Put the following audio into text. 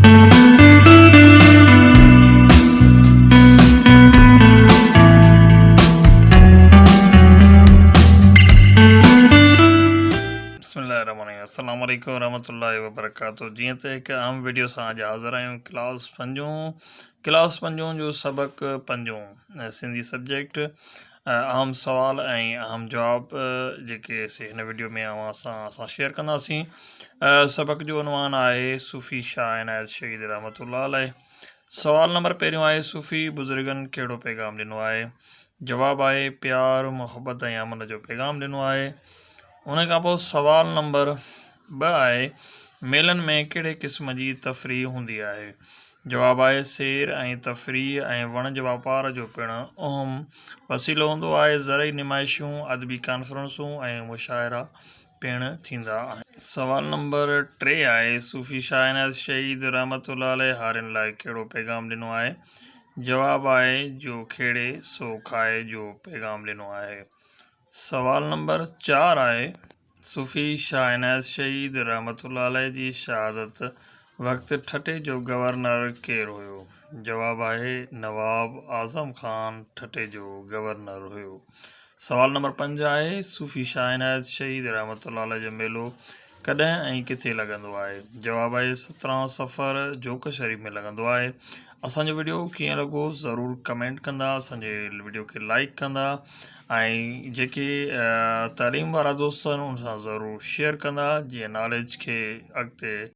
بسم الله الرحمن الرحيم السلام عليڪم ورحمة الله وبرڪاته جيئن ته هڪ اهم وڊيو سان اڄ حاضر آهيون ڪلاس پنجون ڪلاس پنجون جو سبق پنجون سنڌي سبجيڪٽ اهم سوال ۽ اهم جواب جيڪي سي هن وڊيو ۾ اوهان سان اسان شيئر ڪنداسين سبق جو عنوان آهي صوفي شاهه عنايت شهيد رحمت الله عليه سوال نمبر پهريون آهي صوفي بزرگن ڪهڙو پيغام ڏنو آهي جواب آهي پيار محبت ۽ امن جو پيغام ڏنو آهي ان کان پوء سوال نمبر ٻه آهي ميلن ۾ ڪهڙي قسم جي تفريح هوندي آهي؟ جواب آهي سير ۽ تفريح ۽ وڻج واپار جو پڻ اهم وسيلو هوندو آهي. زرعي نمائشون، ادبي ڪانفرنسون ۽ مشاعرا پڻ ٿيندا آهن. سوال نمبر ٽي آهي صوفي شاهه عنايت شهيد رحمة الله عليه هارين لاء ڪهڙو پيغام ڏنو آهي؟ جواب آهي جو کيڙي سو کائي جو پيغام ڏنو آهي. سوال نمبر چار آهي. صوفي شاهه عنايت شهيد رحمة الله عليه جي شهادت وقت ٺٽي جو گورنر ڪير هيو؟ جواب آهي نواب اعظم خان ٺٽي جو گورنر هيو. سوال نمبر پنج آهي صوفي شاهه عنايت شهيد رحمة الله عليه جو ميلو ڪڏهن ۽ ڪٿي لڳندو آهي؟ جواب آهي 17 صفر جوڪ شريف ۾ لڳندو آهي. اسان جو وڊيو ڪيئن لڳو ضرور ڪمينٽ ڪندا اسان جي وڊيو کي لائڪ ڪندا ۽ جيڪي تعليم وارا دوست آهن ان سان ضرور شيئر ڪندا جيئن ناليج کي اڳتي.